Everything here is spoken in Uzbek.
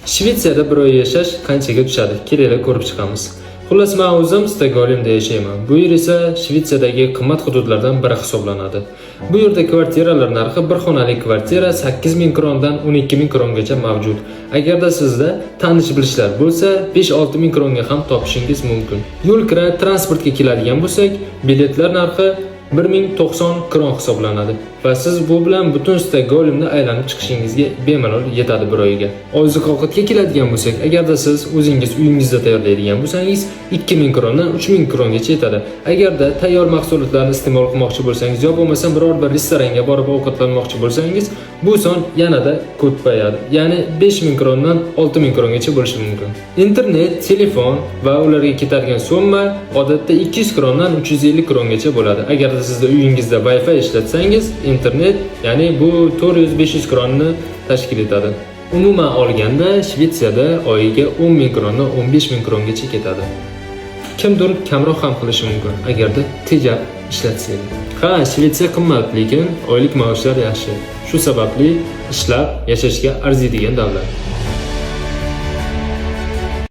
Shvetsiyada bir oy yashash qanchaga tushadi? Kelinglar, ko'rib chiqamiz. Xullas, men o'zim Stokgolmda yashayman. Bu yer esa Shvetsiyadagi qimmat hududlardan biri hisoblanadi. Bu yerda kvartiralar narxi, bir xonali kvartira 8000 krondan 12 000 krongacha mavjud. Agarda sizda tanish bilishlar bo'lsa, 5-6 ming kronga ham topishingiz mumkin. Yo'l kira, transportga keladigan bo'lsak, biletlar narxi 1090 kron hisoblanadi va siz bu bilan butun Stokgolmni aylanib chiqishingizga bemalol yetadi bir oyga. Oziq ovqatga keladigan bo'lsak, agarda siz o'zingiz uyingizda tayyorlaydigan bo'lsangiz, 2000 krondan 3000 krongacha yetadi. Agarda tayyor mahsulotlarni iste'mol qilmoqchi bo'lsangiz yo bo'lmasam biror bir restoranga borib ovqatlanmoqchi bo'lsangiz, bu son yanada ko'payadi. Ya'ni 5000 krondan 6000 krongacha bo'lishi mumkin. Internet, telefon va ularga ketadigan summa odatda 200 krondan 350 krongacha bo'ladi. Agarda sizda uyingizda Wi-Fi ishlatsangiz, internet, ya'ni bu 400-500 kronni tashkil etadi. Umuman olganda, Shvetsiyada oyiga 10 ming krondan 15 ming krongacha ketadi. Kimdir kamroq ham qilishi mumkin, agarda tejab ishlatsangiz. Ha, Shvetsiya qimmat, lekin oylik maoshlar yaxshi. Shu sababli ishlab yashashga arziydigan davlat.